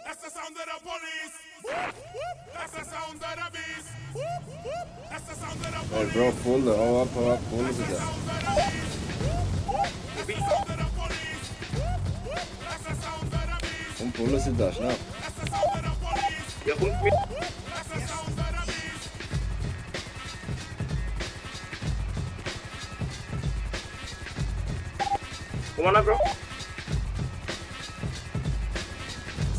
That's the sound of the police. That's the sound of the beast. That's the sound of the Hey police. bro, pull up, pull That's the wieder. sound of the beast. That's the sound of the police. That's the sound of the beast. Komm, pull sie da, schnell. That's the sound of the police. Ja, kommt mit. That's the sound of the beast. Komm mal, Bro.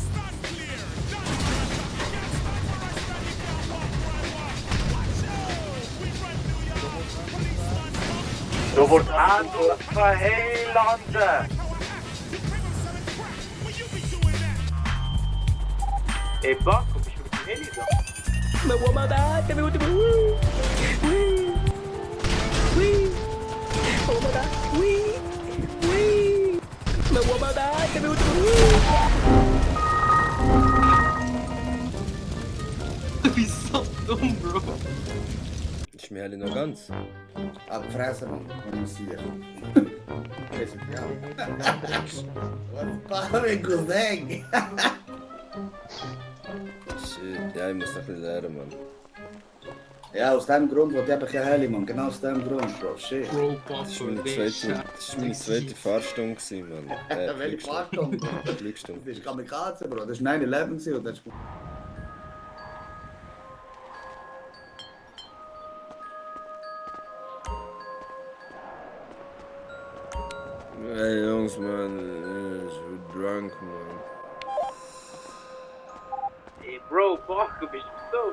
Stand clear. Don't run. You can't stand for us. You can't walk where I walk. Watch out. We run New York. Policeman come. Robert Hand verheilande. You criminals selling crack. Will you be doing that? Ey, Bacco, bist du mit dem Heli da? Du bist so dumm, Bro. Ist mir halt noch ganz. Aber fressen wir, kommunizieren. Ist ja. Was machen Cousin? Shit, ja, ich muss noch ein bisschen lernen, Mann. Ja, aus dem Grund wollte ich eben kein Heli, Mann. Genau aus dem Grund, Bro. Shit. Bro, Das war meine zweite Fahrstunde, gewesen, Mann. Welche Fahrstunde? Glücksstunde. Das ist Kamikaze, Bro. Das war 9/11 und das ist... Hey Jungs, Mann, ich bin drunk, Mann. Ey, Bro, Bacco, bist du so?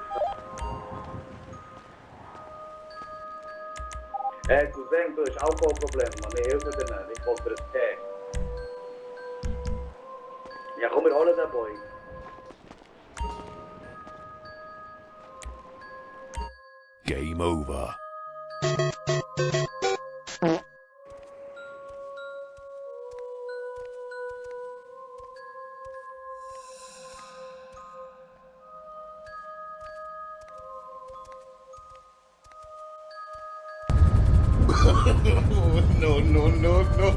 Cousin, du hast Alkoholproblem, Mann. Ich helfe dir nicht. Ich hol dir einen Tee. Ja, komm, wir holen den Boy. Game over. No, no, no, no.